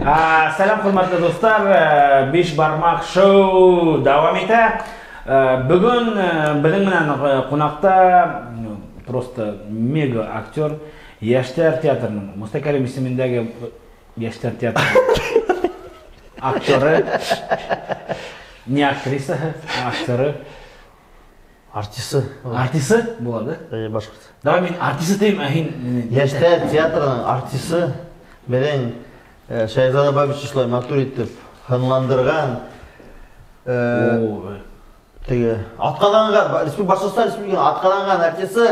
Сәләм, хөрмәтле дуҫтар, Биш бармаҡ шоу дауам итә. Бөгөн беҙҙең менән ҡунаҡта просто мега актер, Йәштәр театрының, Мостай Кәрим исемендәге Йәштәр театрының актеры, не актрисаһы, актеры. Артисы. Артисы була, да? Әйе, башҡорт. Давай мин артисы тием, ә һин Йәштәр театрының артисы беҙҙең Шәйхзада Бабич шулай матур итеп һынландырған теге атҡаҙанған Башҡортостан Республикаһының атҡаҙанған артисы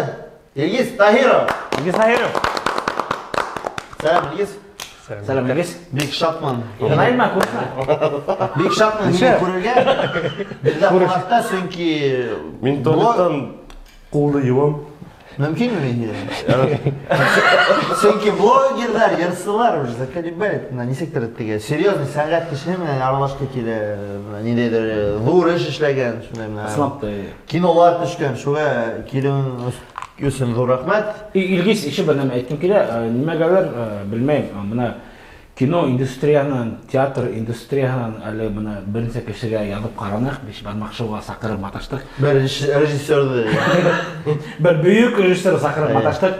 Илгиз Таһиров. Илгиз Таһиров. Сәләм, Илгиз. Сәләм, Илгиз. Бик шатмын. Тыңлайма, күрмә. Бик шатмын һине күрергә. Беҙҙә ҡунаҡта, сөнки мин туалеттан ҡулды йыуам. Мөмкинме мин һине? Сөнки блогерҙар, йырсылар уже заколебали. Бына нисектер теге серьезный сәнғәт кешеһе менән аралашҡы килә, ниндәйҙер ҙур эш эшләгән, шундай менән. Ысынлап та. Кинолар төшкән, шуға килеүең өсөн ҙур рәхмәт. Илгиз, еще бер нәмә әйткем килә, нимәгәлер, белмәйем, бына кино индустрияһынан, театр индустрияһынан әле бына бер нисә кешегә яҙып ҡараныҡ, Биш бармаҡ шоуға саҡырып маташтыҡ. Бер режиссерҙы. Бер бөйөк режиссерҙы саҡырып маташтыҡ.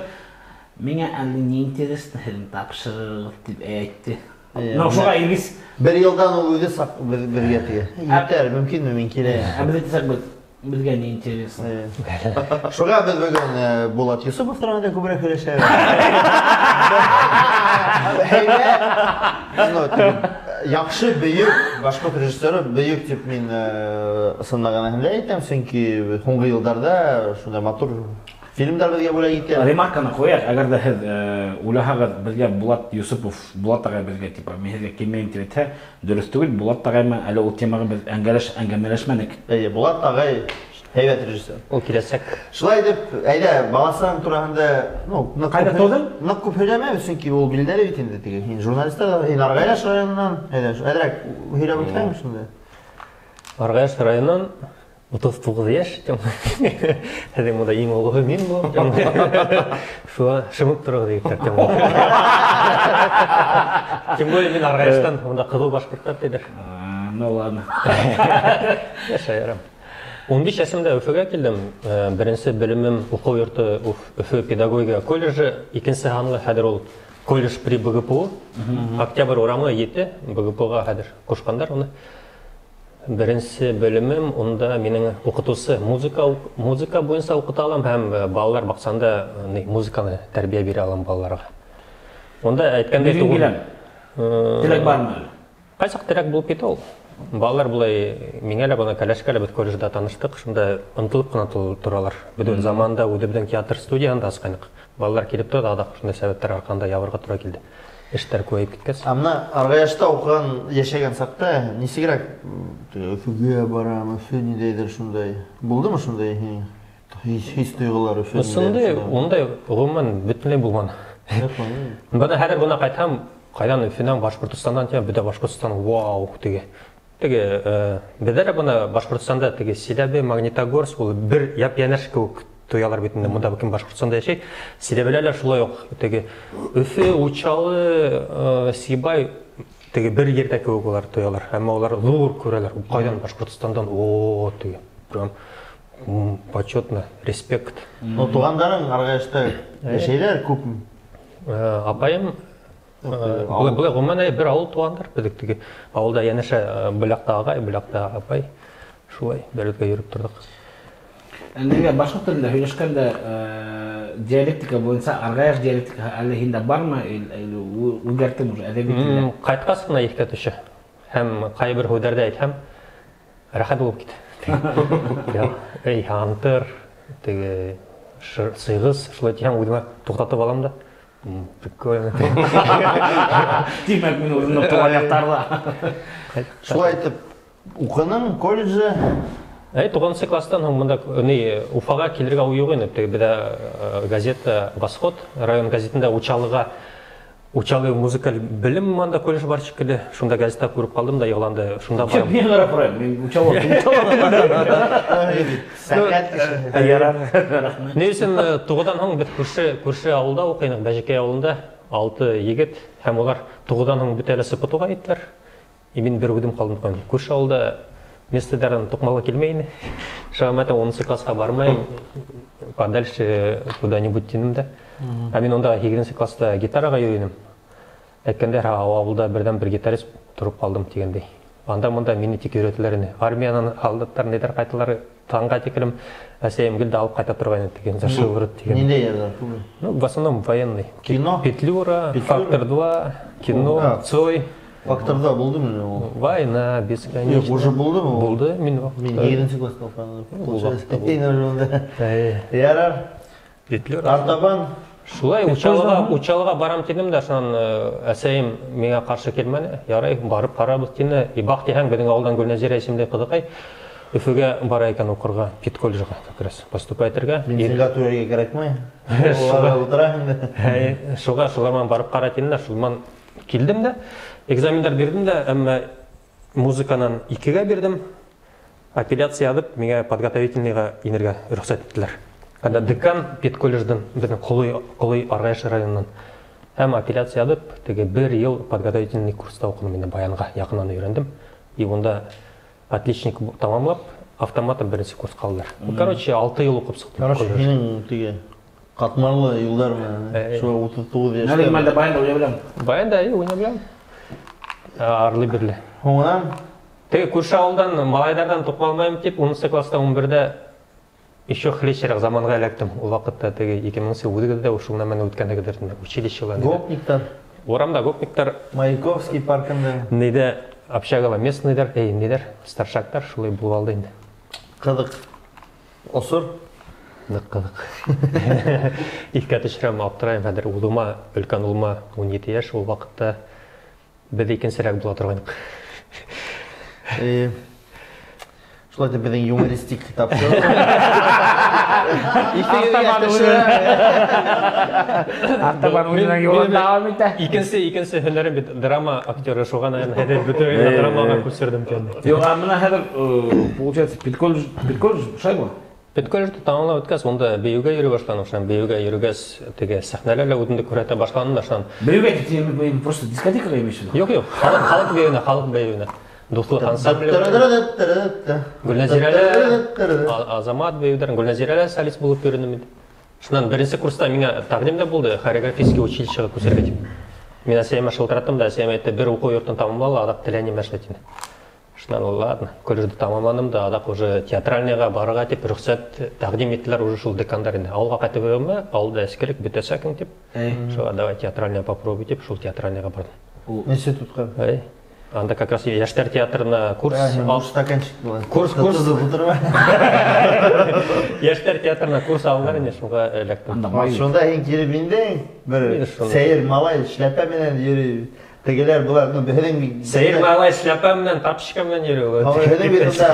Миңә әле не интересно һеҙҙең тапшырығыҙ тип әйтте. Но шуға Илгиз бер йылдан ул үҙе беҙгә тигә. Егеттәр, мөмкинме мин киләйем? Ә беҙ әйтсәк, беҙгә не интересно. Шуға беҙ бөгөн Булат Йосопов тураһында күберәк һөйләшәбеҙ. Яҡшы, бөйөк башҡорт режиссеры, бөйөк тип мин ысынлаған әһендә әйтәм, сөнки һуңғы йылдарҙа шундай матур фильмдар беҙгә бүләк итә. Ремарканы ҡуяҡ, әгәр ҙә һеҙ уйлаһағыҙ, беҙгә Булат Йосопов, Булат ағай беҙгә, типа, мин һеҙгә килмәйем тип әйтһә, дөрөҫ түгел, Булат ағай менән әле ул темаға беҙ әңгәмәләшмәнек. Эйе, Булат ағай һәйбәт режиссер. Ул киләсәк. Шулай итеп, әйҙә, баласаң тураһында, ну, ныҡ Ҡайҙа күп тыуҙың? Ныҡ күп һөйләмәйбеҙ, сөнки ул билдәле бит инде теге. Һин журналистар ҙа, һин Арғаяш районынан, әйҙә, әҙерәк һөйләп үтһәң шунда. Арғаяш районынан 39 йәш, тим. Һеҙҙең бында иң олоһо мин булам, тим. Шуға шымып тороғоҙ, егеттәр, тим. Тем более мин Арғаяштан, бында ҡыҙыл башҡорттар тиҙәр. Ну ладно. Йәшәйерем. 15 йәшемдә Өфөгә килдем. Беренсе белемем уҡыу йорто Өфө педагогика колледжы, икенсе һанлы хәҙер ул колледж при БГПУ. Октябрь урамы 7, БГПУға хәҙер ҡушҡандар уны. Беренсе белемем унда минең уҡытыусы музыка буйынса уҡыта алам һәм балалар баҡсаһында музыканы тәрбиә бирә алам балаларға. Унда әйткәндәй Биргең түгел. киләме? Теләк бармы әле? Ҡайсаҡ теләк булып китә ул. Балалар былай миңә лә бына кәләшкә лә беҙ колледжда таныштыҡ, шунда ынтылып ҡына торалар. Беҙ үҙ заманында үҙебеҙҙең театр студияһында асҡайныҡ. Балалар килеп торҙо, аҙаҡ шундай сәбәптәр арҡаһында ябырға тура килде. Эштәр күбәйеп киткәс. Ә бына Арғаяшта уҡыған, йәшәгән саҡта нисегерәк, теге Өфөгә барам, Өфө ниндәйҙер шундай. Булдымы шундай һинең хис тойғолар Өфө ниндәйҙер Шундай, шундай? ундай ғөмүмән бөтөнләй булманы. Бына хәҙер бына ҡайтһам, ҡайҙан Өфөнән, Башҡортостандан тип, бөтә Башҡортостан вау теге. Теге беҙҙә лә бына Башҡортостанда теге Силәбе, Магнитогорск ул бер яп-йәнәш кеүек тоялар бит инде, монда кем Башҡортостанда йәшәй. Силәбелә лә шулай уҡ теге Өфө, Учалы, Сибай теге бер ерҙә кеүек улар тоялар. Әммә улар ҙур күрәләр. Ҡайҙан Башҡортостандан, о, теге прям почетно, респект. Ну, туғандарың Арғаяшта йәшәйҙәр күпме? Апайым, былай ғөмүмән бер ауыл туғандар беҙҙең теге ауылда йәнәшә был яҡта ағай, был яҡта апай. Шулай бер-бергә йөрөп торҙоҡ. Әлегә башҡорт телендә һөйләшкәндә диалектика буйынса Арғаяш диалектикаһы әле һиндә бармы? Или үҙгәрттең уже әҙәби телдә? Ҡайтҡас ҡына иҫкә төшә. Һәм ҡайһы бер һүҙҙәрҙе әйтһәм, рәхәт булып китә. Эй, һантыр, теге сыйғыс, шулай тиһәм, үҙемә туҡтатып алам да. Прикольно. Тимәк, мин үҙемдең тыуған яҡтарҙа. Шулай итеп, уҡының колледжы? Әй, туғыҙынсы класстан һуң бында, ни, Уфаға килергә уй юҡ ине. Теге беҙҙә газета Восход, район газетында Учалы музыкаль белем манда колледж бар шикелле. Шунда газета күреп ҡалдым да иғланды. Шунда Чё, барам. мин ҡарап торайым, мин Учалы, Учалы. Сәнғәт кешеһе. Ярар, рәхмәт. Ни өсөн туғыҙҙан һуң беҙ күрше ауылда уҡыйныҡ, Бәжекәй ауылында. 6 егет һәм улар 9-дан һуң бөтә лә СПТУ-ға киттеләр. И мин бер үҙем ҡалдым. Күрше ауылда местеләрҙән туҡмалы килмәй ине. Шуға мәтән 10 классҡа бармайым, подальше куда-нибудь тинем дә. Ә мин унда 8 класста гитараға йөрөй инем. Әйткәндәр, ауылда берҙән бер гитарист тороп ҡалдым тигәндәй. Анда монда мине тик өйрәтәләр ине. Армиянан һалдаттар нидәр ҡайталар, таңға тиклем әсәйем гел дә алып ҡайта торғайны тигән, за шиворот тигән. Ниндәй йырҙар? Ну, в основном военный. Кино? Петлюра, Фактор 2, кино, Цой. Фактор 2 булдымы ни ул? Война бесконечная. Юҡ, уже булдымы ул? Булды, мин ваҡытта. Мин 7 класста уҡығанда. Ярар. Петлюра. Артабан. Шулай Учалыға барам тинем дә, шунан әсәйем миңә ҡаршы килмәне. Ярай, барып ҡарабыҙ тине. И баҡ тиһәң, беҙҙең ауылдан Гөлнәзирә исемле ҡыҙыҡай Өфөгә бара икән уҡырға, педколледжға как раз поступать итергә. Бензинға түләргә кәрәкмәй. Уларға ултыра инде. Шуға, шулар менән барып ҡара тинем дә, шулман килдем дә, экзамендар бирҙем дә, әммә музыканан 2-гә бирҙем. Апелляция яҙып, миңә подготовительныйға инергә рөхсәт иттеләр. Анда декан педколледждан, беҙҙең Ҡолой Арғаяш районынан. Һәм апелляция яҙып, теге бер йыл подготовительный курста уҡыным инде, баянға яҡынан өйрәндем. И унда отличник тамамлап, автоматом беренсе курс ҡалдылар. Короче, 6 йыл уҡып сыҡтым. Короче, һинең теге ҡатмарлы юлдар менән, шул 39 йәштә. Әле мәлдә баянда уйнай беләм. Баянда, әйе, уйнай беләм. Арлы-бирле. Һуңынан? Теге күрше ауылдан, малайҙарҙан туҡмалмайым тип, 10 класста 11-дә еще хлещерәк заманға эләктем. Ул ваҡытта теге 2000 үҙегеҙ ҙә ушул нәмәне үткәнһегеҙҙер инде, училищелар. Гопниктар. Урамда гопниктар. Маяковский паркында. Нейҙә общагала местныйҙар, эй, нейҙәр, старшактар шулай булып алды инде. Ҡыҙыҡ. Осор? Ныҡ ҡыҙыҡ. Иҫкә төшөрәм, аптырайым хәҙер. Улыма, өлкән улыма 17 йәш, ул ваҡытта беҙ икенсерәк була торғайныҡ. Шулай итеп беҙҙең юмористик тапшырыу. Артабан үҙенең юлын дауам итә. Икенсе һөнәрем бит драма актеры, шуға хәҙер бөтә драмаға күсерҙем тигәндәй. Юҡ, ә бына хәҙер, получается, педколледж шулай була? Педколледжды тамамлап үткәс, унда бейеүгә йөрөй башланым. Шунан бейеүгә йөрөгәс, теге сәхнәлә лә үҙемде күрһәтә башланым да шунан. Бейеүгә тип, просто дискотекаға имеешь в виду? Юҡ, юҡ, халыҡ бейеүенә, халыҡ бейеүенә. Дуҫлыҡ ансамбле. Гөлнәзирә Азамат бейеүҙәрен, Гөлнәзирә лә солист булып йөрөнөм инде. Шунан беренсе курста миңә тәҡдим дә булды хореографический училищеға күсергә тип. Мин әсәйемә шылтыраттым да, әсәйем әйтте, бер уҡыу йортон тамамла ла, аҙаҡ телә нимә эшләй тине. Шунан ладно, колледжды тамамланым да, аҙаҡ уже театральныйға барырға тип рөхсәт тәҡдим иттеләр уже шул декандар инде. Ауылға ҡайтып йөрөмә, ауылда эскелек бөтәсәкең тип. Шуға давай театральныйға попробуй тип, шул театральныйға барҙым. Институтҡа. Эй. Анда как раз йәштәр театрына курс ал. Стаканчик була. Курс, курс. Тотозо тутырма. Йәштәр театрына курс алалар инде, шуға эләктем. Анда май. Шунда һин килеп индең, бер Мин шунда. сәйер малай шляпа менән йөрөй. Тегеләр булар, ну, беҙҙең бит Сәйер малай шляпа менән, тапочка менән йөрөй улар. Һа, беҙҙең бит унда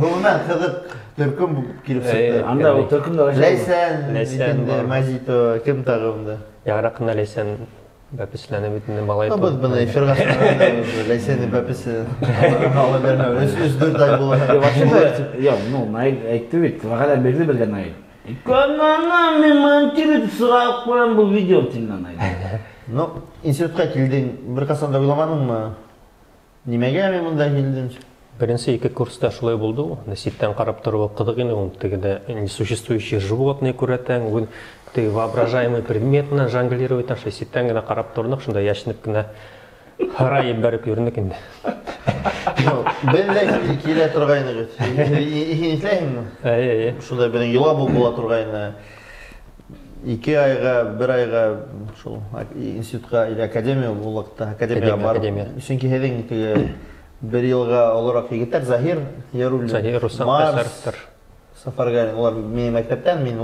ғөмүмән ҡыҙыҡ төркөм булып килеп сыҡты. Анда ул төркөмдә вообще Ләйсән, Ләйсән инде бар. Мазито, кем тағы унда? Яғраҡ ҡына Ләйсән бәпесләнеп бит инде малай. Беҙ быны эфирға сығарғанда Ләйсәнең бәпесе ала бирмәй, өс-дүрт ай була. Вообще, юҡ, ну, Наил әйтте бит, вәғәҙә бирҙе беҙгә Наил. Канана мин монтировать сығарып ҡуям был видео тине Наил. Ну, институтҡа килдең, бер ҡасан да уйламаныңмы? Нимәгә мин бында килдем? Беренсе ике курста шулай булды ул. Ситтән ҡарап тороу ҡыҙыҡ ине, ул тегендә несуществующие животные күрәтәң, ул теге воображаемый предмет менән жонглировать итәң, шулай ситтән генә ҡарап торҙоҡ, шунда йәшенеп кенә һарай ебәреп йөрөнөк инде. Беҙ ҙә килә торғайныҡ бит. Һин иҫләйһеңме? Эйе, эйе. Шунда беҙҙең йола була торғайны. 2 айға, 1 айға шул институтҡа или академия ул ваҡытта академияға Академия, барып. академия. Сөнки һеҙҙең теге бер йылға олораҡ егеттәр Заһир Яруллин, Заһир, Руслан Марс, Ҡайсаровтар. Сафаргалин, улар минең мәктәптән, мин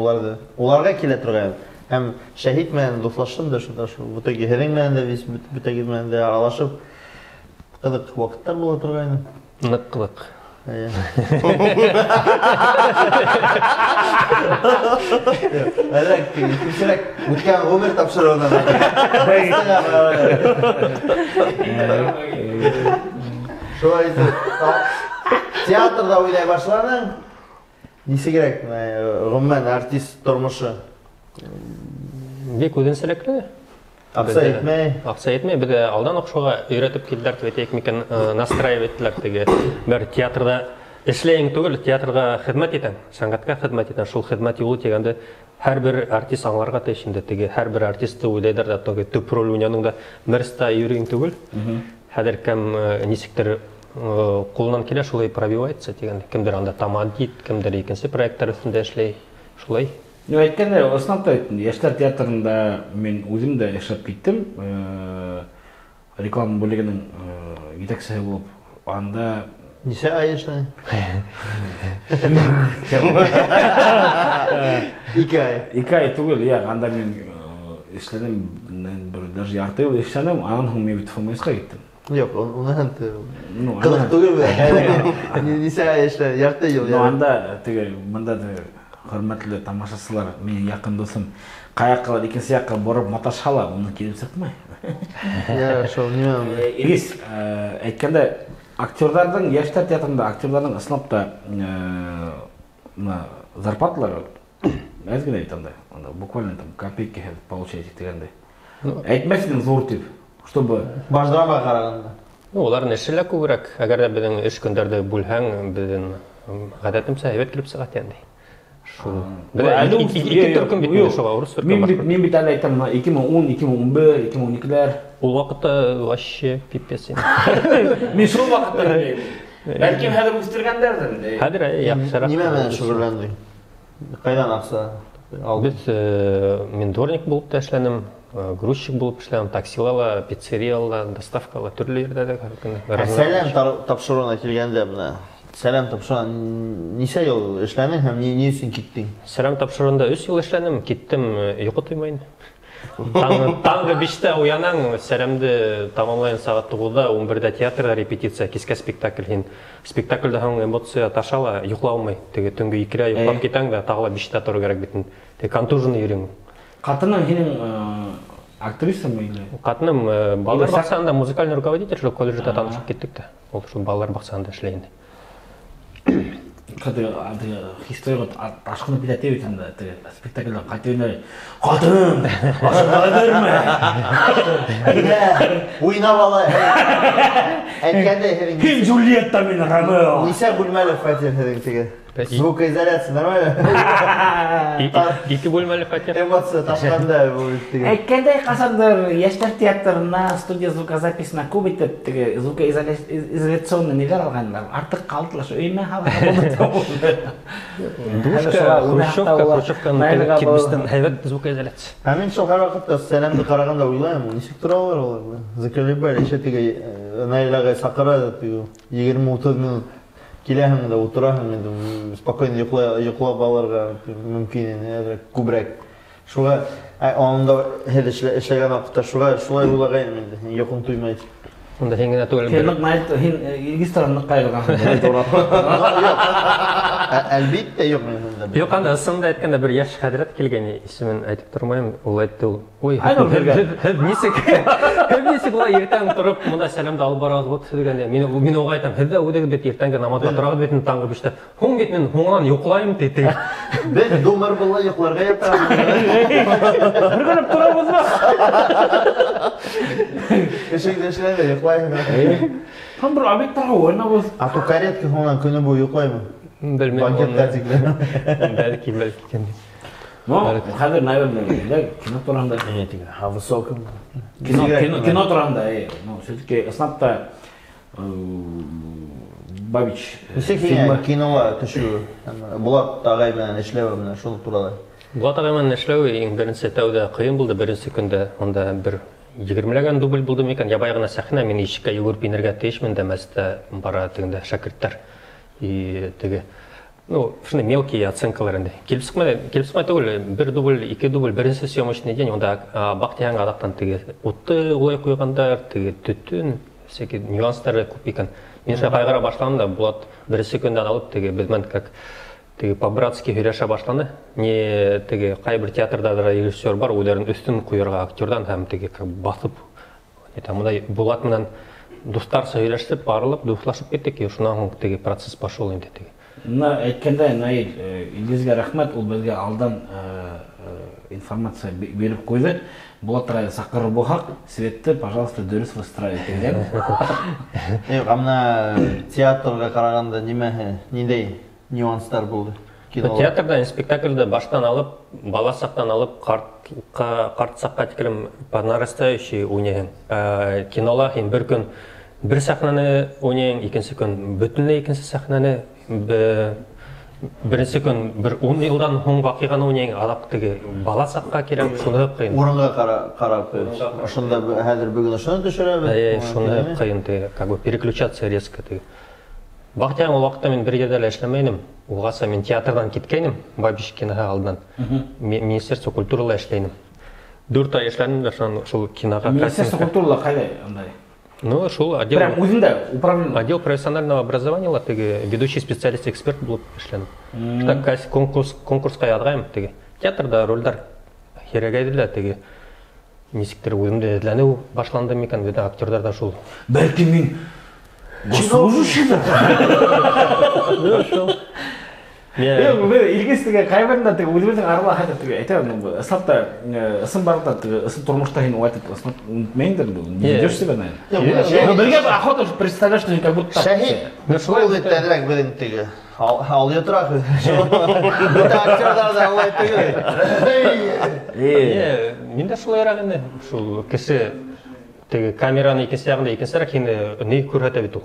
уларға килә торғайным. Һәм Шәһит менән дуҫлаштым да шунда, шул в итоге һеҙҙең менән дә, весь бөтәгеҙ менән дә аралашып, ҡыҙыҡ ваҡыттар була торғайны. Ныҡ ҡыҙыҡ. Эйе. Әллә икенсерәк үткән ғүмер тапшырыуынан. Шулай итеп, театрҙа уйнай башланың. Нисегерәк, ғөмүмән, артист тормошо? Бик үҙенсәлекле. Аҡса етмәй. Аҡса етмәй, беҙҙе алдан уҡ шуға өйрәтеп килделәр тип әйтәйек микән, настраивать иттеләр теге. Бер театрҙа эшләйең түгел, театрға хеҙмәт итәң, сәнғәткә хеҙмәт итәң. Шул хеҙмәт юлы тигәнде һәр бер артист аңларға тейеш инде. Теге һәр бер артисты уйлайҙар ҙа, теге төп роль уйнаның да мерста йөрөйөң түгел. Хәҙер кем нисектер ҡулынан килә, шулай пробивается тигән. Кемдер анда тамадит, кемдер икенсе проекттар өҫтөндә эшләй, шулай. Ну, әйткәндә, ысынлап та әйттем, йәштәр театрында мин үҙем дә эшләп киттем. Реклама бүлегенең етәксеһе булып, анда Нисә ай эшләнең? 2 ай. 2 ай түгел, я, анда мин эшләнем, бер даже ярты йыл эшләнем, анан һуң мин бит ФМС-ҡа киттем. Юҡ, уныһын ҡыҙыҡ түгел. Нисә ай эшләнең? Ярты йыл. Ну, анда теге, бында теге хөрмәтле тамашасылар, минең яҡын дуҫым, ҡаяҡҡа икенсе яҡҡа бороп маташһа ла, уны килеп сыҡмай. Я, шул, нимә? Илгиз, әйткәндә, актерҙарҙың, йәштәр театрында актерҙарҙың ысынлап та мына зарплаталары әҙ генә бит анда. Анда буквально там копейки получаете тигәндәй. Әйтмәҫ инең ҙур тип, чтобы Башдрамаға ҡарағанда. Ну, уларҙың эше лә күберәк. Әгәр ҙә беҙҙең эш көндәрҙе бүлһәң, беҙҙең ғәҙәтемсә һәйбәт килеп сыға тигәндәй. Шул. Әле Ике төркөм бит инде шуға, урыҫ төркөм, Мин башҡорт. бит әле әйтәм, мына 2010, 2011, 2012-ләр. Ул ваҡытта вообще пипец инде. Мин шул ваҡытта беләм. Бәлкем хәҙер үҫтергәндәрҙер инде. Хәҙер, яҡшыраҡ. Нимә менән шөғөлләндең? Ҡайҙан аҡса алдың? Беҙ, мин дворник булып та эшләнем, грузчик булып эшләнем, таксила ла, пиццерияла, доставкала, төрлө ерҙә лә һәр көнө. Ә сәләм тапшырыуына килгәндә бына, сәләм тапшырыуына нисә йыл эшләнең һәм ни өсөн киттең? Сәләм тапшырыуында 3 йыл эшләнем, киттем, йоҡо тоймай инде. Таңғы 5-тә уянаң, сәләмде тамамлайын сәғәт 9-да, 11-дә театрҙа репетиция, кискә спектакль һин. Спектаклдә һуң эмоция таша ла, йоҡлай алмай. Теге төнгө 2-лә йоҡлап китәң дә, тағы ла 5-тә торор кәрәк бит инде. Теге контуженный йөрөйөң. Ҡатының һинең актрисамы или? Ҡатыным балалар Или сак- баҡсаһында музыкальный руководитель, шул колледжда танышып киттек тә. Ул шул балалар баҡсаһында эшләй инде. Ҡаты, хис тойғо ташҡынып китә тип инде, теге спектаклдән ҡайтып инде. Ҡатыным, ашарға әҙерме? Әйҙә, уйнап ала. Әйткәндәй, һеҙҙең Кем Джульетта мин, Ромео? Нисә бүлмәле фатир һеҙҙең теге? Звукоизоляция нормально? Ике бүлмәле фатир. Эмоция ташҡанда был теге. Әйткәндәй, ҡасандыр йәштәр театрына, студия звукозаписына күп итеп теге звукоизоляционный ниләр алғандар. Артыҡ ҡалдылар, шул өймә һалған булды. Душка, хрущевка, хрущевканың кирпичтән һәйбәт звукоизоляция. Ә мин шул һәр ваҡытта сәләмде ҡарағанда уйлайым, нисек торалар улар? Заколебали, еще теге Наил ағай саҡыра, теге 20-30 минут киләһең дә ултыраһың инде, спокойно йоҡлап алырға мөмкин инде, әҙерәк күберәк. Шуға, анда һеҙ эшләгән ваҡытта шулай уйлағайным инде, йоҡоң туймай. Унда һин генә түгел, Һин бер- ныҡ Наил, һин Илгиз тураһында ныҡ ҡайғырғанһың, Наил тураһында. Юҡ. Әлбиттә юҡ мин унда. Юҡ, анда ысынында әйткәндә бер йәш хәҙрәт килгән, исемен әйтеп тормайым, ул әйтте ул. Ой, Айнур биргән. һеҙ нисек? Һеҙ нисек улай иртән тороп, мында сәләмде алып барағыҙ булып һөҙгәндә, мин уға әйтәм, һеҙ ҙә үҙегеҙ бит иртәнге намаҙға торағыҙ бит инде таңғы 5-тә. Һуң бит мин һуңынан йоҡлайым ти, ти. Беҙ думар була йоҡларға ятабыҙ. Һөргөнөп торабыҙмы? Кешегеҙ эшләй ҙә йоҡлайһың. Һәм бер объекттарға уйнабыҙ. А то каретка һуңынан көнө буйы йоҡлаймы? Белмәйем. Банкетҡа тиклем. Бәлки, бәлки кенде. Ну, хәҙер, наверное, кино тураһында. Әйе, теге, о высоком. Кино, Бигерәк кино, менән. кино тураһында, әйе. Ну, все-таки ысынлап та, Бабич Нисек фильмы. һиңә кинола төшөү? Булат ағай менән эшләү менән шул турала. Булат ағай менән эшләү иң беренсе тәүҙә ҡыйын булды. Беренсе көндә унда бер егермеләгән дубль булды микән? Ябай ғына сәхнә, мин ишеккә йүгереп инергә тейешмен дә, мәсеттә бара тегендә шәкерттәр. И теге, ну, шундай мелкие оценкалар инде. Килеп сыҡмай, килеп сыҡмай түгел, бер дубль, ике дубль, беренсе съемочный день, унда, баҡ тиһәң, аҙаҡтан теге утты улай ҡуйғандар, теге төтөн, всякие нюанстары күп икән. Мин шулай ҡайғыра башланым да, Булат беренсе көндән алып теге беҙ менән как теге по-братски һөйләшә башланы. Не теге ҡайбер театрҙа да режиссер бар, үҙҙәрен өҫтөн ҡуйырға актерҙан һәм теге как баҫып, не там, мындай Булат менән дуҫтарса һөйләшеп, арылып, дуҫлашып киттек, и шунан һуң теге процесс пошел инде теге. Мына әйткәндә, Наил, Илгизгә рәхмәт, ул беҙгә алдан информация биреп ҡуйҙы. Булат ағай саҡырыр булһаҡ, светты, пожалуйста, дөрөҫ выстраивать тигән. Юҡ, ә бына театрға ҡарағанда нимәһе, ниндәй нюанстар булды? Кинола. Театрҙа спектаклде баштан алып, бала саҡтан алып, ҡарт саҡҡа тиклем по нарастающей уйнайһың. Кинола һин бер көн бер сәхнәне уйнайһың, икенсе көн бөтөнләй икенсе сәхнәне, беренсе көн бер 10 йылдан һуң ваҡиғаны уйнайһың, аҙаҡ теге бала саҡҡа киләм, шуныһы ҡыйын. Урынға ҡарап, ошонда хәҙер бөгөн ошоно төшөрәбеҙ. Эйе, шуныһы ҡыйын теге, как бы переключаться резко теге. Бахтияр, ул ваҡытта мин бер ерҙә лә эшләмәйнем. Уғаса мин театрҙан киткәйнем, Бабич киноһы алдынан. Министерство культурала эшләйнем. 4 ай эшләнем дә, шунан шул киноға Министерство кастингка. культурала ҡайҙа ундай? Ну, шул отдел. Прям үҙендә управление. Отдел профессионального образования ла теге ведущий специалист эксперт булып эшләнем. Так конкурсҡа яҙғайым теге. Театрҙа ролдәр һирәгәйҙе лә теге. Нисектер үҙемде эҙләнеү башланды микән, бөтә актерҙар ҙа шул. Бәлки мин госслужащийҙыр. Юҡ, беҙ Илгиз теге ҡайберендә теге үҙебеҙҙең арала хәҙер теге әйтәм, ну, ысынлап та, ысын барҙа теге ысын тормошта һин улай итеп ысынлап онотмайһыңдыр, ну, не ведешь себя, наверное. Юҡ, бына Ну, Шәһит бергә охота представляешь, что как будто так. Шәһит, Ну, шулай ул бит әҙерәк беҙҙең теге ал йоторак. Бөтә актерҙар ҙа улай түгел. Мин дә шулайыраҡ инде. Шул кеше теге камераны икенсе яғында икенсерәк һине ни күрһәтә бит ул.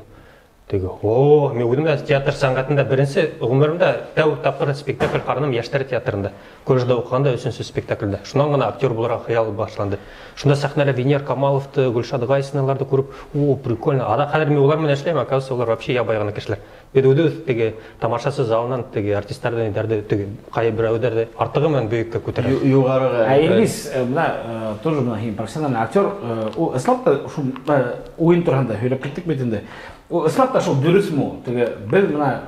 Теге, о, мин үҙем дә театр сәнғәтендә беренсе ғүмеремдә тәү тапҡыр спектакль ҡараным йәштәр театрында. Колледжда уҡығанда өсөнсө спектаклдә. Шунан ғына актер булырға хыял башланды. Шунда сәхнәлә Венер Камаловты, Гөлшат Гайсиналарҙы күреп, о, прикольно. Ада хәҙер мин улар менән эшләйем, оказывается, улар вообще ябай ғына кешеләр. Беҙ үҙебеҙ теге тамашасы залынан теге артистарҙы, ниҙәрҙе, теге ҡайһы берәүҙәрҙе артығы менән бөйөккә күтәрә. Юғарыға. Ә Илгиз, бына тоже бына һин профессиональный актер, ул ысынлап та шул уйын тураһында һөйләп киттек бит инде. Ул ысынлап та шул дөрөҫмө ул? Теге беҙ бына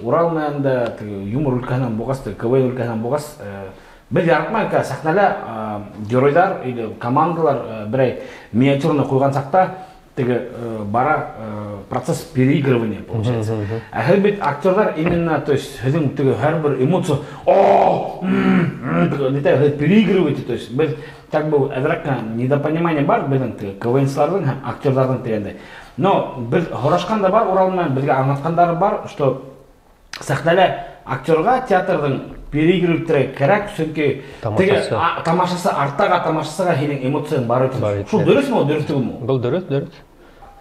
Урал менән дә теге юмор өлкәһенән булғас, теге КВН өлкәһенән булғас, беҙ яратмайыҡ, ә сәхнәлә геройҙар или командалар берәй миниатюраны ҡуйған саҡта теге бара процесс переигрывания получается. Ә һеҙ бит актерҙар именно, то есть һеҙҙең теге һәр бер эмоция, о, теге, не так, һеҙ переигрываете, то есть беҙ как бы әҙерәк кенә недопонимание бар беҙҙең теге КВНсыларҙың һәм актерҙарҙың тигәндәй. Но беҙ һорашҡан да бар, Урал менән беҙгә аңлатҡандары бар, что сәхнәлә актерға театрҙың переигрывать итергә кәрәк, сөнки теге, Тамашасы. тамашасы артаға, тамашасыға һинең эмоцияң бар икән. Бар икән. Шул дөрөҫмө ул, дөрөҫ түгелме ул? Был дөрөҫ, дөрөҫ.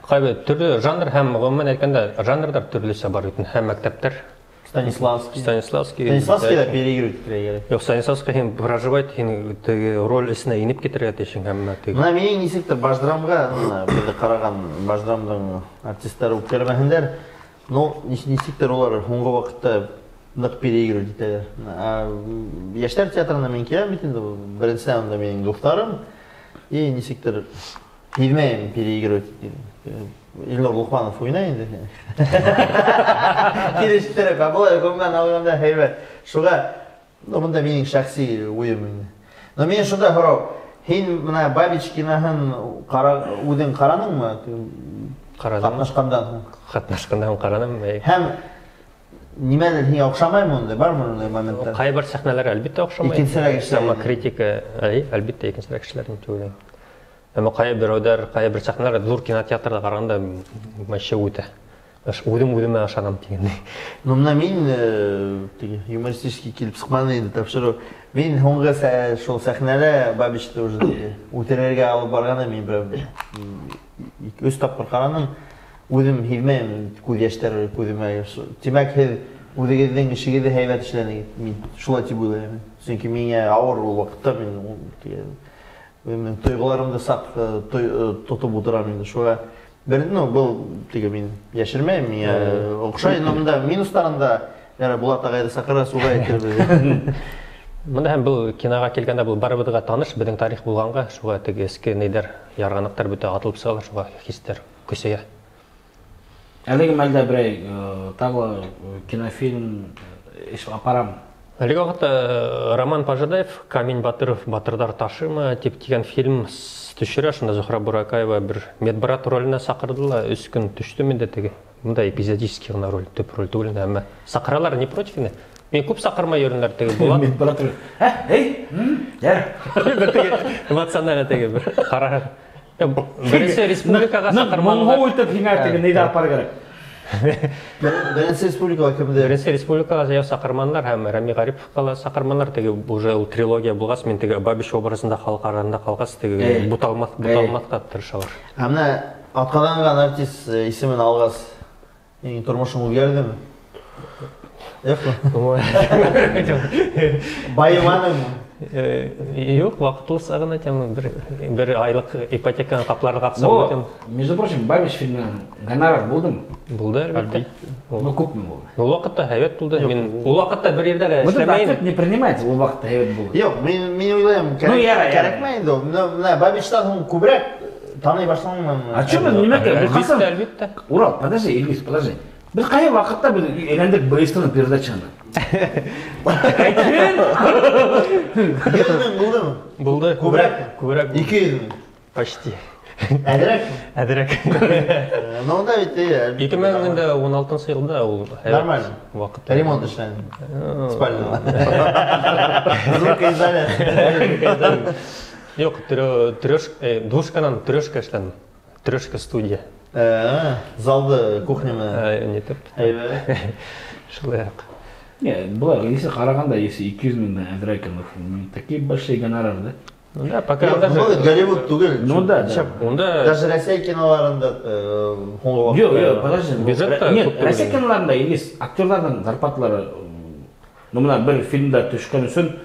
Ҡайбер төрлө жанр һәм ғөмүмән әйткәндә жанрҙар төрлөсә бар бит. Һәм мәктәптәр. Станиславский. Станиславский. Станиславский да переигрывать итергә кәрәк. Юҡ, Станиславский һин проживать, һин теге роль эсенә инеп китергә тейешһең һәм теге. Бына минең нисектер Башдрамға, бына беҙҙе ҡараған Башдрамдың артистары үткәрмәһендәр. Но нисектер улар һуңғы ваҡытта ныҡ переигрывать итәләр. Йәштәр театрына мин киләм бит инде, беренсенән унда минең дуҫтарым. И нисектер һиҙмәйем переигрывать итәләр. Илнур Лоҡманов уйнай инде. Килештереп, ә былай ғөмүмән алғанда һәйбәт. Шуға, ну, бында минең шәхси уйым инде. Но минең шунда һорау, һин бына Бабич киноһын үҙең ҡараныңмы? Ҡараным. Ҡатнашҡандан һуң. Ҡатнашҡандан һуң ҡараным, әй. Һәм нимәлер һиңә оҡшамаймы унда? Бармы ундай моменттар? Ҡайбер сәхнәләр әлбиттә оҡшамай. Икенсерәк эшләр. Әммә критика, әй, әлбиттә икенсерәк эшләр тип уйлайым. Әммә ҡайһы берәүҙәр, ҡайһы бер сәхнәләр ҙур кинотеатрҙа ҡарағанда вообще үтә. Үҙем үҙемә ышанам тигәндәй. Ну, бына мин теге юмористический килеп сыҡманы инде тапшырыу. Мин һуңғы шул сәхнәлә Бабичты уже теге үтерергә алып барғанда мин бер өс тапҡыр ҡараным. Үҙем һиҙмәйем, күҙ йәштәре күҙемә. Тимәк, һеҙ үҙегеҙҙең эшегеҙҙе һәйбәт эшләнегеҙ. Мин шулай тип уйлайым. Сөнки миңә ауыр ул ваҡытта мин ул теге үҙемдең тойғоларымды саҡ тотоп ултырам инде. Шуға бер, ну, был теге мин йәшермәйем, миңә оҡшай, но бында минустарында яра Булат ағайҙы саҡыра, шуға әйтербеҙ. Бында һәм был киноға килгәндә был барыбыҙға таныш, беҙҙең тарих булғанға, шуға теге эске нейҙәр, ярғанаҡтар бөтә атылып сығалар, шуға хистәр көсәйә. Әлеге мәлдә берәй тағы кинофильм эш апарам. Әлеге ваҡытта Роман Пожидаев Камень Батыров Батырҙар ташымы тип тигән фильм төшөрә. Шунда Зөһрә Буракаева бер медбрат роленә саҡырҙы ла, өс көн төштөм инде теге. Бында эпизодический ғына роль, төп роль түгел инде, әммә саҡыралар, не против инде. Мин күп саҡырмай йөрөнөләр теге Булат. Мин бара торып. Эй, яр. Бер теге эмоционально теге бер ҡара. Беренсе республикаға саҡырманылар. Моңһоу итеп һиңә теге нейҙе апарыр кәрәк. Беренсе республикаға кемде? Беренсе республикаға жаяу саҡырманылар һәм Рәми Ғариповҡа ла саҡырманылар. Теге уже ул трилогия булғас, мин теге Бабич образында халыҡ араһында ҡалғас, теге буталмаҫҡа тырышалар. Ә менә атҡаҙанған артист исемен алғас, һинең тормошоң үҙгәрҙеме? Юҡмы? Байыманыңмы? Юҡ, ваҡытлыса ғына тем, бер айлыҡ ипотеканы ҡапларға аҡса булды тем. Между прочим, Бабич фильмынан гонорар булдымы? Булды, әлбиттә. Ну, күпме булды? Ул ваҡытта һәйбәт булды. Мин ул ваҡытта бер ерҙә лә Вот этот эшләмәйем. ответ не принимается, ул ваҡытта һәйбәт булды. Юҡ, мин уйлайым, кәрәкмәй инде ул. Менә Бабичтан һуң күберәк таный башланымы? А чё мы нимәкә? Бер ҡасан? Әлбиттә, әлбиттә. Урал, подожди, Илгиз, подожди. Беҙ ҡайһы ваҡытта беҙ әйләндек БСТ-ның передачаһына? Әйтһен! 100 мең булдымы? Булды. Күберәк? Күберәк булды. 200 мең? Почти. Әҙерәкме? Әҙерәк. Ну, унда бит, әлбиттә. Ике мең дә ун алтынсы йылда ул һәйбәт Нормально. ваҡыт. Ремонт эшләнде. Спальныйла. Звукоизоляция. Юҡ, двушканан трешка эшләнде. Трешка студия. Залды кухня менән. Нитеп. Әйбәт. Шулай уҡ. Не, былай, если ҡарағанда, если 200 меңдән әҙерәк икән, такие большие гонорары, да? Ну да, пока Юҡ, даже был Голливуд түгел. Ну да, да. Шәп. Унда Даже Россия киноларында һуңғы ваҡытта. Юҡ, юҡ, подожди. Бюджет та Нет, күп түгел. Россия киноларында Илгиз, актерҙарҙың зарплаталары, ну, мына бер фильмда төшкән өсөн,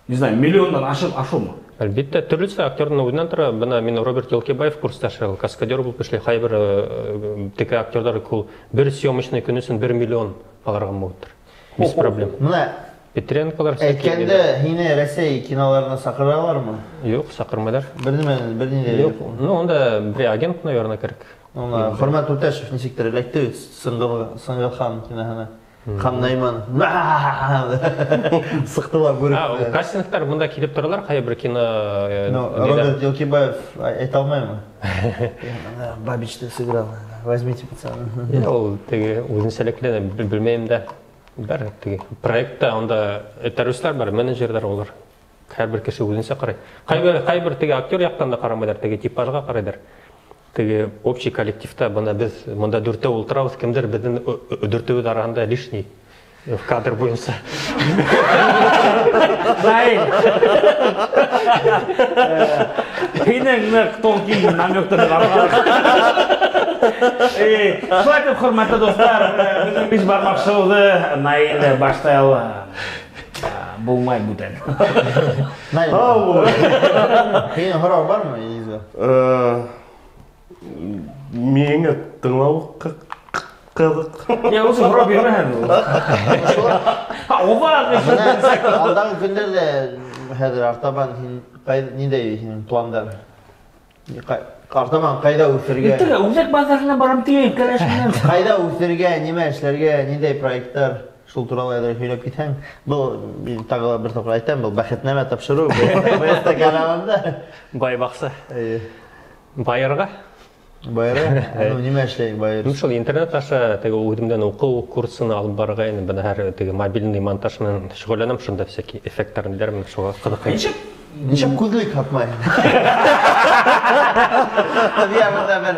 не знаю, миллиондан ашып, ашыумы? Әлбиттә, төрлөсә актерҙың үҙенән тора. Бына мин Роберт Елкебаев курсташы, ул каскадер булып эшләй. Ҡайбер теге актерҙар ул бер съемочный көн өсөн 1 миллион алырға могуттыр. Без проблем. Мына Петренколар всякие әйткәндә, һине Рәсәй киноларына саҡыралармы? Юҡ, саҡырмайҙар. Бер нимә, бер ни дә Юҡ, ну, унда бер агент, наверное, кәрәк. Уна Хөрмәт Үтәшев нисектер эләкте бит Сыңғырхан киноһына. Хан Найман. Сыҡтылар бүрек. А, кастингтар бында килеп торалар, ҡайһы бер кино, Ну, ниҙә? Роберт Елкебаев әйтә алмаймы? Бабичты сыграл. Возьмите, пацаны. Иә, ул теге үҙенсәлекле, белмәйем дә. Бар теге проектта унда террористлар бар, менеджерҙар улар. Һәр бер кеше үҙенсә ҡарай. Ҡайбер теге актер яҡтан да ҡарамайҙар, теге типажға ҡарайҙар. Теге общий коллективта бына беҙ мында дүртәү ултырабыҙ, кемдер беҙҙең дүртәүебеҙ араһында лишний в кадр буйынса. Наиль. Һинең ныҡ тонкий намектар бар. Шулай итеп, хөрмәтле дуҫтар, беҙҙең биш бармаҡ шоуҙы Наиль баштай ала. Булмай бүтән. Наиль. Һинең һорау бармы, Илгизгә? Миңә тыңлау ҡыҙыҡ. Я үҙе һорау бирмәһәм. Бына алдағы көндәрҙә хәҙер артабан һин ниндәй һинең пландар? Артабан ҡайҙа үҫергә? Иртәгә үҙәк баҙарына барам тигән кәләш менән. Ҡайҙа үҫергә, нимә эшләргә, ниндәй проекттар? Шул турала әҙерәк һөйләп китһәң, был мин тағы ла бер тапҡыр әйтәм, был бәхетнамә тапшырыу, БСТ каналында. Бай баҡса. Эйе. Байырға. Байырға? Ну, нимә эшләйһең байыр? Ну, шул интернет аша теге үҙемдән уҡыу курсын алып барырға инде, бына һәр теге мобильный монтаж менән шөғөлләнәм, шунда всякие эффекттар ниләр менән шуға ҡыҙыҡайым. Ничек? Ничек күҙлек һатмай? Я бында бер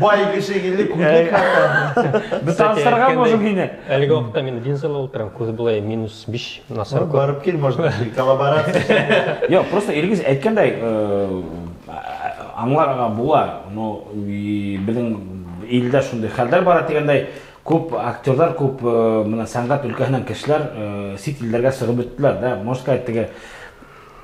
бай кеше килде, күҙлек һата. Беҙ таныштырған можем һине. Әлеге ваҡытта мин линзала ултырам, күҙ былай минус биш насар күр. Барып кил, может, коллаборация. Юҡ, просто Илгиз әйткәндәй, аңларға була, но беҙҙең илдә шундай хәлдәр бара тигәндәй, күп актерҙар, күп мына сәнғәт өлкәһенән кешеләр сит илдәргә сығып бөттөләр, да, можно сказать, теге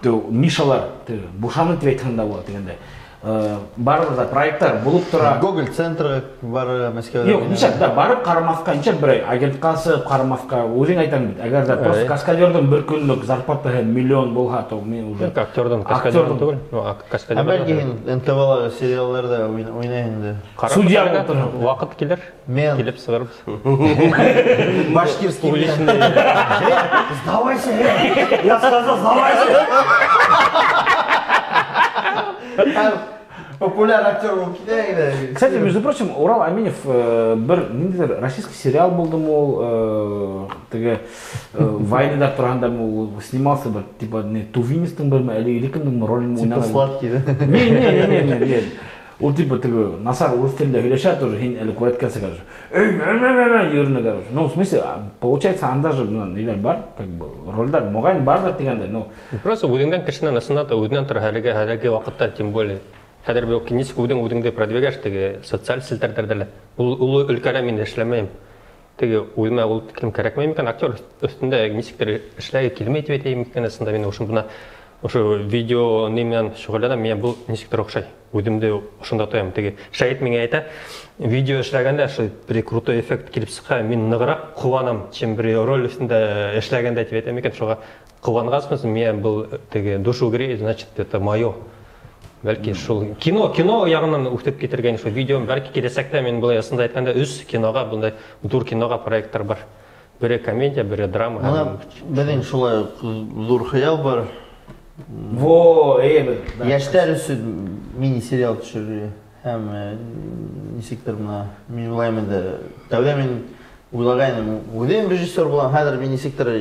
нишалар, теге бушаны тип әйтһәң дә була тигәндәй. Барыбер да проекттар булып тора. Гоголь центры бар Мәскәүҙә. Юҡ, нисек, да, барып ҡарамаҫҡа, нисек берәй агентҡа сығып ҡарамаҫҡа, үҙең әйтәң бит, әгәр дә просто каскадерҙың бер көнлөк зарплатаһы миллион булһа, то мин уже Юҡ, актерҙың каскадерҙың Актерҙың. түгел, ну, каскадер Ә бәлки да. һин Н Т В-лағы сериалдарҙа уйнайһың инде. Ҡарап Судья торған булып торһаң. Ваҡыт килер, Мен. килеп сығырбыҙ. Башкирский мен. Публичный. Сдавайся, я сказал, сдавайся. Популяр актер булып китә инде. Кстати, между прочим, Урал Аминев бер ниндидер российский сериал булдымы ул, теге войныйлар тураһында ул снимался бер, типа не тувинецтың берме әле или кемдең ролен Типа уйнаган. сладкий, да? Не, не, не, не, не, не. Ул типа теге насар урыс телендә һөйләшә тоже, һин әле күрәткәнсең, короче. Эй, мә, мә, мә, мә, йөрөнә, короче. Ну, в смысле, получается, анда же мына ниләр бар, как бы рольдар мөгаен бардыр дигәндә, ну, Просто үҙеңдән кешенән ысынлап та үҙенән тора әлеге ваҡытта, тем более. Хәҙер бит нисек үҙең үҙеңде продвигаешь теге социаль селтәрҙәрҙә лә. Ул оло өлкәлә мин эшләмәйем. Теге үҙемә ул тиклем кәрәкмәй микән, актер өҫтөндә нисектер эшләге килмәй тип әйтәйем микән, ысында мин ошо бына ошо видео ни менән шөғөлләнәм, миңә был нисектер оҡшай. Үҙемде ошонда тоям. Теге Шәһит миңә әйтә, видео эшләгәндә ошо бер крутой эффект килеп сыҡһа, мин нығыраҡ ҡыуанам, чем бер роль өҫтөндә эшләгәндә тип әйтә микән, шуға ҡыуанғас миңә был теге душу греет, значит, это мое. Бәлки шул кино яғынан үҫеп китергән шул видео, бәлки киләсәктә мин былай ысында әйткәндә өс киноға, бындай ҙур киноға проекттар бар. Бере комедия, бере драма. Бына беҙҙең шулай уҡ ҙур хыял бар. Во, бер, да. Йәштәр өсөн мини-сериал төшөрөргә һәм нисектер бына мин уйлайым инде, тәүҙә мин уйлағайным, үҙем режиссер булам, хәҙер мин нисектер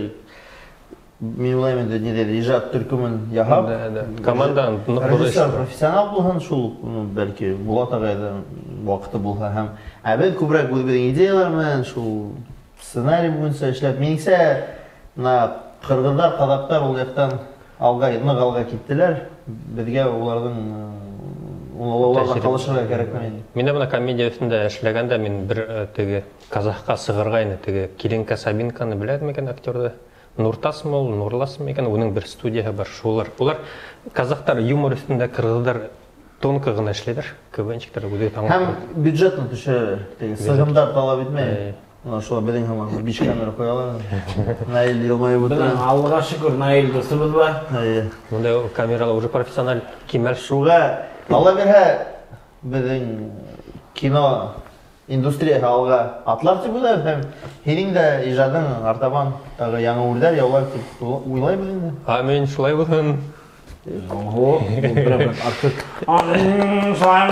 мин уйлайым инде, ниҙәр ижад төркөмөн яһап, Да, да. Команда ныҡ булыр режиссер эш. профессионал булһын, шул, ну, бәлки Булат ағайҙың ваҡыты булһа һәм ә беҙ күберәк үҙебеҙҙең идеялар менән шул сценарий буйынса эшләп, минеңсә, бына ҡырғыҙҙар, ҡаҙаҡтар ул яҡтан алға, ныҡ алға киттеләр. Беҙгә уларҙың, уларға Тәжрибә. ҡалышырға кәрәкмәй. Мин дә бына комедия өҫтөндә эшләгәндә мин бер теге казахҡа сығырға ине, теге Киренка Сабинканы беләһеҙме икән актерҙы? Нуртасмы ул, Нурласмы икән, уның бер студияһы бар, шулар. Улар казахтар юмор өҫтөндә, ҡырғыҙҙар тонко ғына эшләйҙәр, КВНчиктар үҙе таң. Һәм бюджетны төшә, теге сығымдар талап итмәй. Э. Мына шул беҙҙең һымаҡ биш камера ҡуялар. Наил йылмайып ултыра. Беҙҙең Аллаға шөкөр, Наил дуҫыбыҙ бар. Эйе. Бындай камерала уже профессиональ кимәл. Шуға Алла бирһә, беҙҙең кино индустрияһы алға атлар тип уйлайбыҙ һәм һинең дә ижадың артабан тағы яңы үрҙәр яулар тип уйлайбыҙ инде. Амин, шулай булһын. Ого, был прям как артист. Шулай,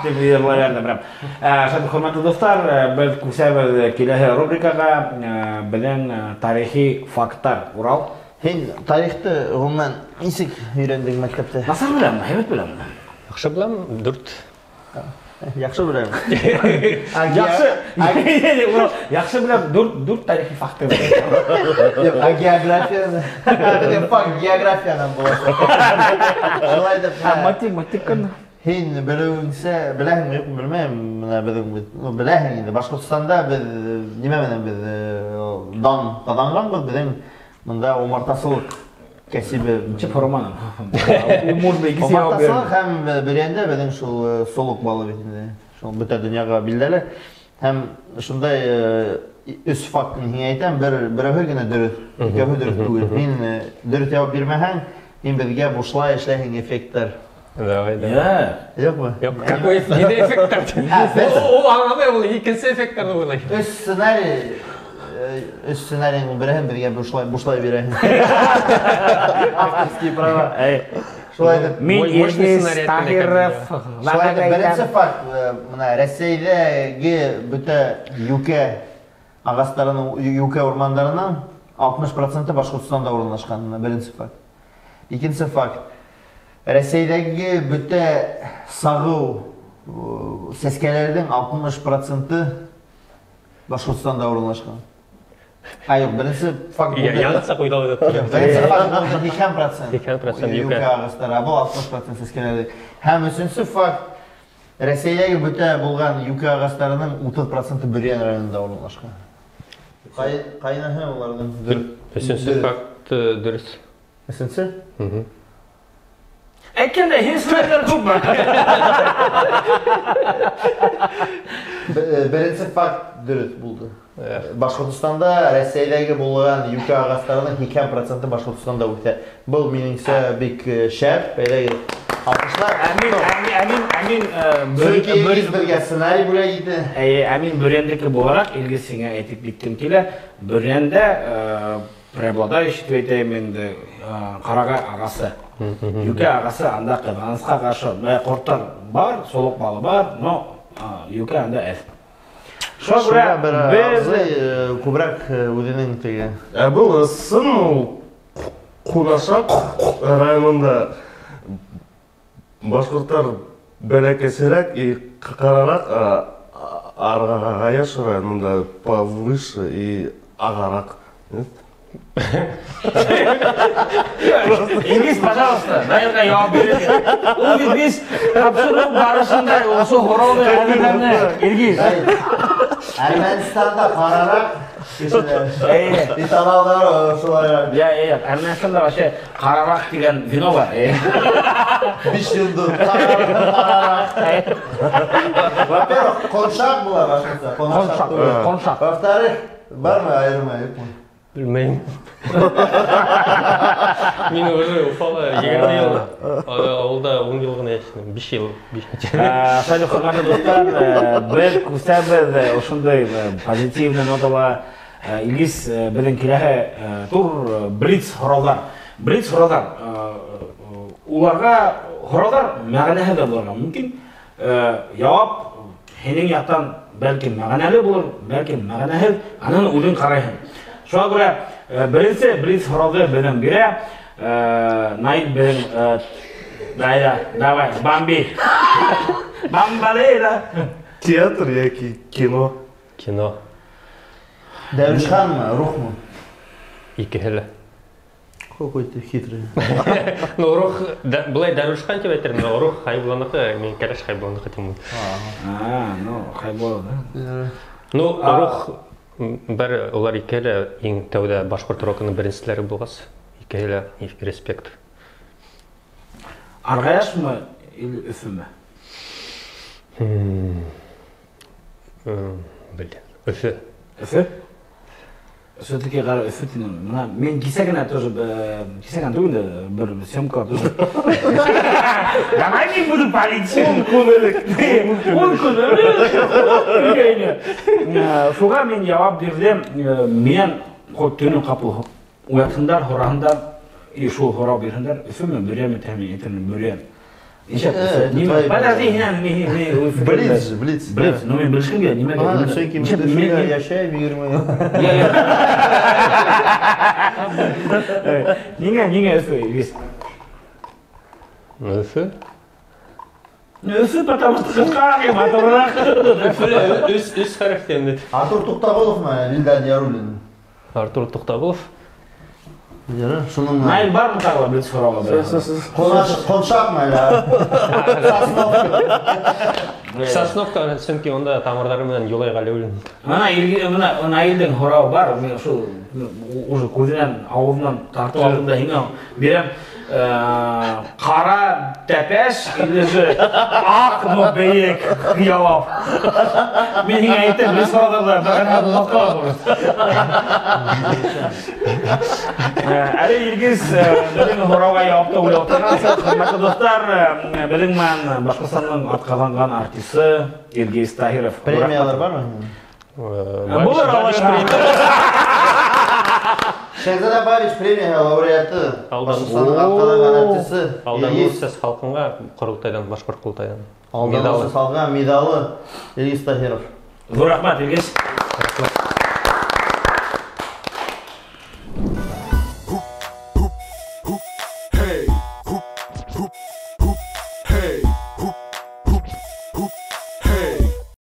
тип йырлай бирҙе прям. Шәп, хөрмәтле дуҫтар, беҙ күсәбеҙ киләһе рубрикаға, беҙҙең тарихи факттар. Урал. Һин тарихты ғөмүмән нисек өйрәндең мәктәптә? Насар беләм, һәйбәт беләм. Яҡшы беләм, 4. Яҡшы беләм. Яҡшы. Урал, яҡшы беләм, дүрт тарихи факты беләм. Юҡ, ә географияны? Беҙҙең факт географиянан була. Шулай итеп, Математиканы. Һин белеүеңсә, беләһеңме, юҡмы, белмәйем, бына беҙҙең бит, ну, беләһең инде, Башҡортостанда беҙ нимә менән беҙ дан ҡаҙанғанбыҙ, беҙҙең бында умартасылыҡ кәсебе. Нисек һораманың? Можно икесе яуап бирер. Умартасылыҡ һәм Бөрйәндә беҙҙең шул солоҡ балы бит инде. Шул бөтә донъяға билдәле. Һәм шундай өс факт мин һиңә әйтәм, берәүһе генә дөрөҫ, икәүһе дөрөҫ түгел. Һин дөрөҫ яуап бирмәһәң, һин беҙгә бушлай эшләйһең эффекттар. Давай, давай. Я. Юҡмы? Юҡ, какой ниндәй эффекттар? Ул аңламай, ул икенсе эффекттарҙы уйлай. Өс сценарий, өс сценарийҙың береһен беҙгә бушлай бирәһең. Авторские права. Эй. Шулай итеп, Мин Мощный Илгиз сценарий әйткән Таһиров. икән. Шулай итеп, беренсе факт, бына Рәсәйҙәге бөтә юкә ағастарының, юкә урмандарының 60% Башҡортостанда урынлашҡан. Бына беренсе факт. Икенсе факт. Рәсәйҙәге бөтә сағыу сәскәләрҙең 60% Башҡортостанда урынлашҡан. А, юҡ, беренсе факт булды. Яңыса ҡуйҙы ул. Юҡ, беренсе факт булды 80%. 80% юкә юкә. ағастары, ә был 60% сәскәләрҙе. Һәм өсөнсө факт, Рәсәйҙәге бөтә булған юкә ағастарының 30% Бөрйән районында урынлашҡан. Ҡайнаһы уларҙың? Өсөнсө Дөрөҫ. факт дөрөҫ. Өсөнсө? Әйткәндә, һин сценарийҙар күпме? Беренсе факт дөрөҫ булды. Башҡортостанда Рәсәйҙәге булған юкә ағастарының 80% Башҡортостанда үҫә. Был минеңсә бик шәп, әйҙәгеҙ. Алҡышлар. Әмин, әмин, әмин, әмин, Сөнки Илгиз беҙгә сценарий бүләк итте. Әйе, әмин Бөрйәндеке булараҡ Илгиз һиңә әйтеп киткем килә. Бөрйәндә, Преобладающий тип әйтәйем инде ҡарағай ағасы. Юкә ағасы анда ҡыҙғанысҡа ҡаршы ҡорттар бар, солоҡ балы бар, но юкә анда әҙ. Шуға күрә беҙ күберәк үҙенең теге. Ә был ысын ул Ҡунашаҡ районында башҡорттар бәләкәсерәк и ҡарараҡ, Арғаяш районында повыше и ағараҡ. Илгиз, пожалуйста, Наилгә яуап бирегеҙ. Ул бит беҙ тапшырыу барышында ошо һорауҙы әҙерләне. Илгиз. Әрмәнстанда ҡарараҡ кешеләр. Италалар шулайыраҡ. Я, я, Әрмәнстанда вообще ҡарараҡ тигән вино бар. 5 йылдыҙ ҡарараҡ. Во-первых, ҡоншаҡ була башҡортса. Ҡоншаҡ, ҡоншаҡ. Во-вторых, бармы айырма, юҡмы? Белмәйем. Мин уже Уфала 20 йыл, ауылда 10 йыл ғына йәшәнем, 5 йыл, 5. Салют, хөрмәтле дуҫтар, беҙ күсәбеҙ ошондай позитивный нотала. Илгиз, беҙҙең киләһе тур блиц һорауҙар. Блиц һорауҙар. Уларға һорауҙар мәғәнәһе ҙә булырға мөмкин. Яуап һинең яҡтан бәлки мәғәнәле булыр, бәлки мәғәнәһеҙ, анан үҙең ҡарайһың. Шуға күрә беренсе блиц һорауҙы беҙҙең бирә. Наил беҙҙең, давай, Бамби. Бамбалейла. Театр йәки кино? Кино. Дәүешханмы, рухмы? Икеһе лә. Какой ты хитрый. Ну, рух, былай Дәүешхан тип әйтермен, но рух Хайбулланыҡы, мин кәләш Хайбулланыҡы тим. А, ну, Хайбулла, да? Ну, рух бер улар икеһе лә иң тәүҙә башҡорт рокының беренселәре булғас, икеһе лә респект. Арғаяшмы или Өфөмө? Блин, Өфө. Өфө? Все-таки Өфө тинем. Мына мин кисә генә тоже, кисә генә түгел инде, бер съемка тоже. Давай не буду палить. Ун көн элек. Ун көн элек. Шуға мин яуап бирҙем. Минән төнөн ҡапыл уятһындар, һораһындар, и шул һорау бирһендәр. Өфөмө, Бөрйәме тәмин әйтермен, Бөрйән. Нисек? Подожди, не, Блиц, блиц. Блиц, ну мин белешкем килә, нимәгә? А, сөнки мин Өфөлә йәшәйем 20 йыл. Ниңә, ниңә Өфө, Илгиз? Өфө? Өфө, потому что ҡыҫҡараҡ, матурыраҡ. Өфөлә өс хәреф инде. Артур Туҡтағоловмы, Вилдан Яруллин? Артур Туҡтағолов. Ярар, шуның Наил бармы тағы ла блиц һорауға? Ҡоншаҡмы әле? Сосновка. Сосновка, сөнки унда тамырҙары менән Юлай Ғәлиуллин. Мына Наилдең һорауы бар, мин шул уже күҙенән, ауыҙынан тартып алдым да һиңә бирәм. Ҡара тәпәш или же аҡ, но бейек яуап. Мин һиңә әйтәм, блиц һорауҙарҙа мәғәнә булмаҫ ҡала. Әле Илгиз беҙҙең һорауға яуапты уйлап торғансы, хөрмәтле дуҫтар, беҙҙең менән Башҡортостандың атҡаҙанған артисы Илгиз Таһиров. Премиялар бармы? Булыр, алайһа. Шәһзада Бабич премия лауреаты, Башҡортостандың атҡаҙанған артисы Алдан Илгиз. Сәс халҡынға ҡоролтайҙан, башҡорт ҡоролтайҙан. Алдан Сәс халҡынға миҙалы Илгиз Таһиров. Ҙур рәхмәт, Илгиз. Рәхмәт.